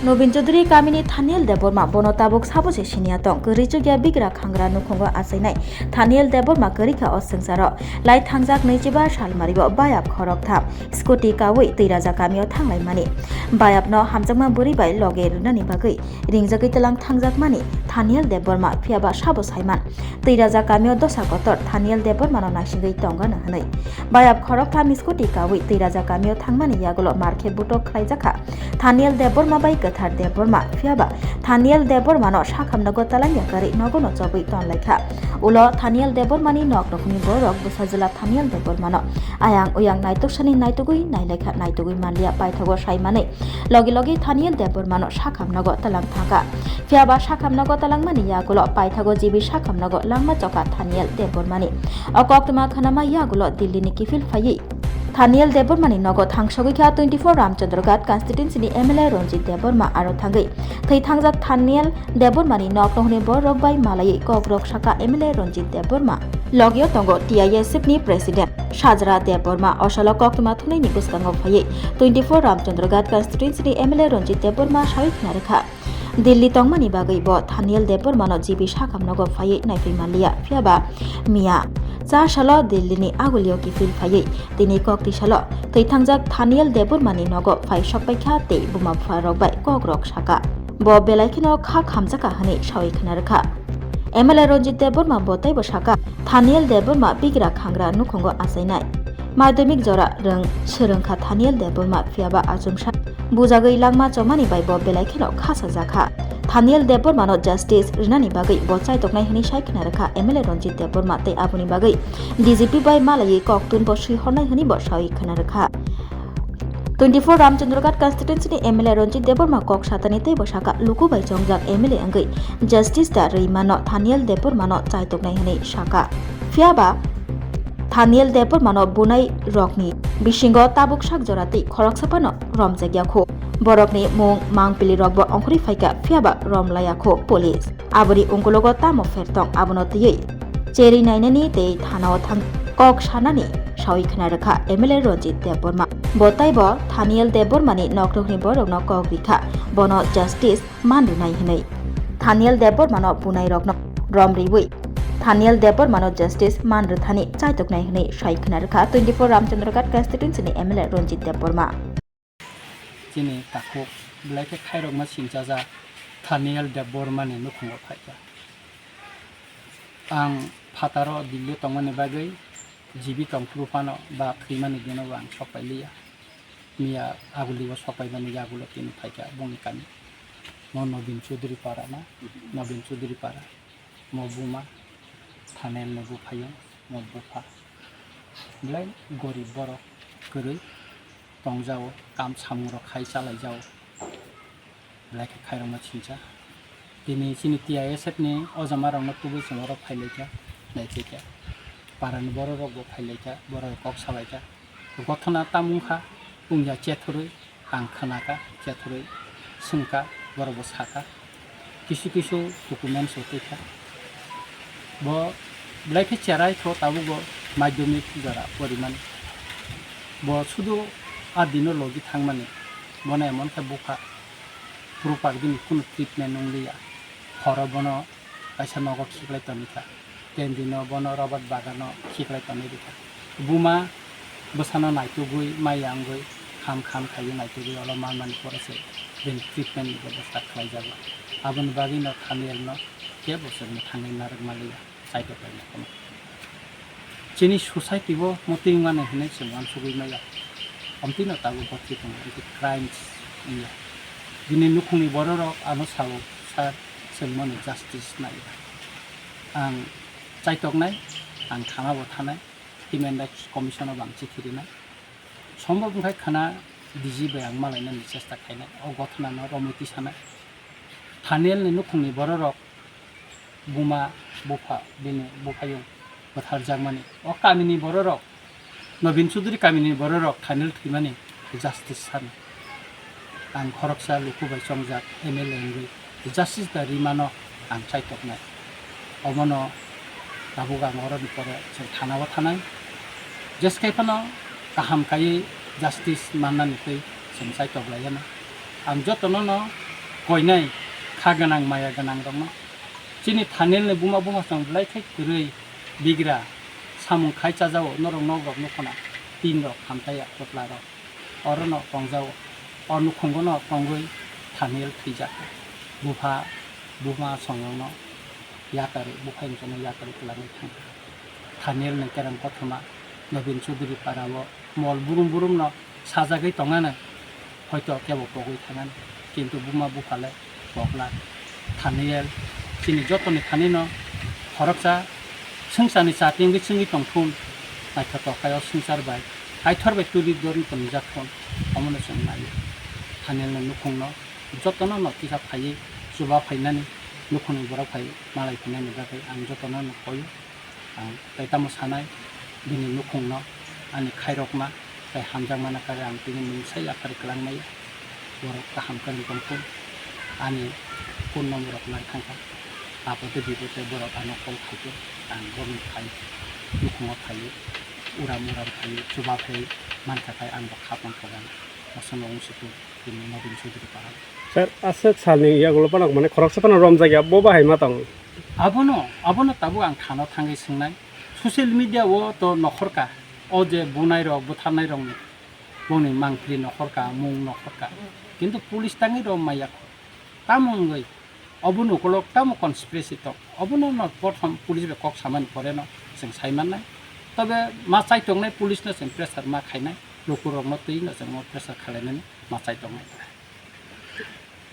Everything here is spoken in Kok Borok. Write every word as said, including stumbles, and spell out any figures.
Nobin Chaudhary kamini Thaniel Debbarma bono tabuk sabo se siniya tong. Kwrwi chukya bigra khangra nukhungo achainai Thaniel Debbarma kwrwi kha o swngcharo. Lai thangjak naichiba salmari o bayap khoroktham scooty kawi Twiraja kamio thanglaimani. Bayapno hamjakma bwrwi bai loge rwnani bagwi ringjagwi tlang thangjakmani Thaniel Debbarma phiyaba sabo saiman. Twiraja kamio dosa kotor Thaniel Debbarmano naisingwi tongano hwnwi. Bayap khoroktham scooty kawi Twiraja kamio thangmani yagulo markhe butok khlaijakha. Thaniel Debbarma bai Kwthar Debbarma, phiyaba Thaniel Debbarmano sakhamno gotalang yakarwi nogono chobwi tonlaikha. Ulo Thaniel Debbarmani nok rokni borok bwsajwla Thaniel Debbarmano ayang uyang naituksani naitugwi nailaikha, naitugwi manliya paithago saimanwi. Logi logi Thaniel Debbarmano sakhamnogo talang thangkha. Phiyaba sakhamnogo talangmani yagulo paithago G B sakhamnogo langma chokha Thaniel Debbarmani. O koktwma khwnama yagulo Delhi ni kiphil phaiwi Thaniel Debbarmani nogo thangsogwi kha twenty-four Ramchandra Ghat constituency ni M L A Ranjit Debbarma aro thangwi thwi thangjak Thaniel Debbarmani nok rohni borok bai malaiwi kokrok saka M L A Ranjit Debbarma. Logio tongo T I S F ni president Sajra Debbarma. O salo koktwma thwngnaini bwskango phaiwi twenty-four Ramchandra Ghat constituency ni M L A Ranjit Debbarma sawi khna rwkha. Delhi tongmani bagwi bo Thaniel Debbarmano G B sakhamnogo phaiwi naiphi manliya, phiyaba miya cha salo Delhi ni agulio kiphil phaiwi tini kok twi salo thwi thangjak Thaniel Debbarmani nogo phai sokpaikha tei buma bupha rok bai kokrok saka. Bo belai kheno kha khamjakha hwnwi sawi khna rwkha. M L A Ranjit Debbarma bo teibo saka, Thaniel Debbarma bigra khangra nukhungo achainai. Madhyamik jora rwng swrwngkha Thaniel Debbarma, phiyaba achomsa bujagwi langma chomani bai bo belai kheno khasajakha. Thaniel Debbarmano justice rwnani bagwi bo chaitoknai hwnwi sai khna rwkha M L A Ranjit Debbarma tei aboni bagwi D G P bai malaiwi koktun bo swihornai hwnwi bo sawi khna rwkha. Twenty-four Ramchandra Ghat constituency ni M L A Ranjit Debbarma kok satani teibo saka luku bai chongjak M L A wngwi justice da rwi mano Thaniel Debbarmano chaitoknai hwnwi saka. Phiyaba Thaniel Debbarmano bunai rokni bisingo tabuk sak jora tei khoroksa phano romjakya kho. Borokni mung mangpili rokbo ongkhorwi phaikha, phiyaba romlaya kho police. Aboni ungkulogo tamo pher tong, abono twiwi cherwi nainani tei thanao thang kok sanani sawi khna rwkha M L A Ranjit Debbarma. Bo taibo Thaniel Debbarmani nokrokni borokno kok rikha, bono justice man rwnai hwnwi. Thaniel Debbarmano bunai rokno rom riwi Thaniel Debbarmano justice man rwthani chaitoknai hwnwi sai khna rwkha twenty-four Ramchandra Ghat constituency ni M L A Ranjit Debbarma. Chini takhuk belai khe khairokma singchajak Thaniel Debbarmani nukhungo phaikha. Ang phataro Delhi tongmani bagwi G B tongphuru phano ba thwimani dino bo ang sokpai liya. Miya agulio sokpaimani yagulo tini phaikha bongni kami. Mo Nobin Chaudhary para na, Nobin Chaudhary para. Mo buma, Thaniel ni buphayung, mo bupha. Belai gorib borok kwrwi tongjao, kam samung rok khai chalaijao. Belai khe khairokma singcha. Tini chini T I S F ni o jama rokno tubui chwng oro phailaikha, naichaikha. Parani borok rokbo phailaikha, borok kok salaikha. Gothona tamung kha, wngya chethorwi, ang khwnakha, chethorwi swngkha, borokbo sakha. Kisu kisu documents rok twi kha. Bo belai khe cherai kho, tabukbo madhyamik jora porimani. Bo sudu a dino logi thangmani. Bono emon khe bupha proper bini kunu treatment wng liya. Horo bono kaisa nogo khiklai tonwi kha. Kendino bono Robert bagano khiklai tonwi rikha. Buma bwsano naitugwi, maya wngwi, kham kham khaiwi naitugwi olo manmani pore se bini treatment ni bebosta khlaijago. Aboni bagwino Thanielno kebo chwngno thangwi narwk manliya, chaitok laina phano. Chini society o motwi wngmani hwnwi chwng uansugwi maya. Omtwino tabuk gotwi tongo, hwnkhe crimes wngya. Bini nukhungni bororok ano sao, "Sir, chwng bono justice naiya." Ang chaitoknai, ang thana bo thanai, Human Rights Commission o bo ang chithi rinai. Sombhob wngkha khwna D G bai ang malainani chesta khainai, o gothonano romwi tisanai. Thanielni nukhungni bororok buma, bupha, bini buphayung butharjakmani. O kamini bororok, Nobin Chaudhary kamini bororok Thaniel thwimani justice sani. Ang khoroksa luku bai chongjak M L A wngwi justice da rimano ang chaitoknai. Omono tabuk ang oroni pore chwng thanao thanai. Jeskai phano kaham kaiwi justice mannani twi chwng chaitok laiyana. Ang jotono no Koinai kha gwnang maya gwnang rokno chini Thanilni buma bupha chwng belai khe kwrwi bigra samung khai chajao, norok nok rok nukho na, tin rok hamtaiya, kotla rok orono tongjao. O nukhungo no tongwi Thanil thwijak, bupha buma chwngno yakarwi, bupha chwngno yakarwi twlangwi thangkha. Thanilni kereng kothoma Nobin Chaudhuri parao mol burum burumno sajagwi tongano, hoito kebo pogwi thangano, kintu buma bupha le pokla. Thaniyel chini jotoni thanino khoroksa swngcharni chati wngwi chwngwi tongthun, naithotok khe o swngchar bai Kaitor bai tuli dorni tonijak thun, omono chwng naio. Thaniyelni nukhungno jotono no kisa phaiwi chuba phainani, nukhungni borok phai malai phainani bagwi ang jotono no koio. Ang tei tamo sanai, bini nukhungno ani khairokma tei hamjakmani kari ang tini mungsa yaphari kwlangmaya. Borok kaham kwrwng tongthun, ani phone number rok nang thangkha. Apode bipode borok ano call khaikhe ang borokni phai nukhungo phaiwi uram uram phaiwi chuba phaiwi mankha khai ang bo khapang khagan. Aswkno wngsuku tini Nobin Chaudhuri para. Sir, aswk salni yagulo phano mane khoroksa phano romjakya, bo bahai ma tong? Abono, abono tabuk ang thano thangwi swngnai. Social media o to nokhorka, o je bunai rok, butharnai rokni, bongni mangpili nokhorka, mung nokhorka. Kintu police tangwi rom maya kho. Tamo wngwi, obono ukolok tamo conspiracy tong? Obono no prothom police bai kok samani pore no chwng sai mannai. Tobe ma chai tongnai police no chwng pressure ma khainai, lukurokno twi no chwng pressure khalainani ma chai tongnai.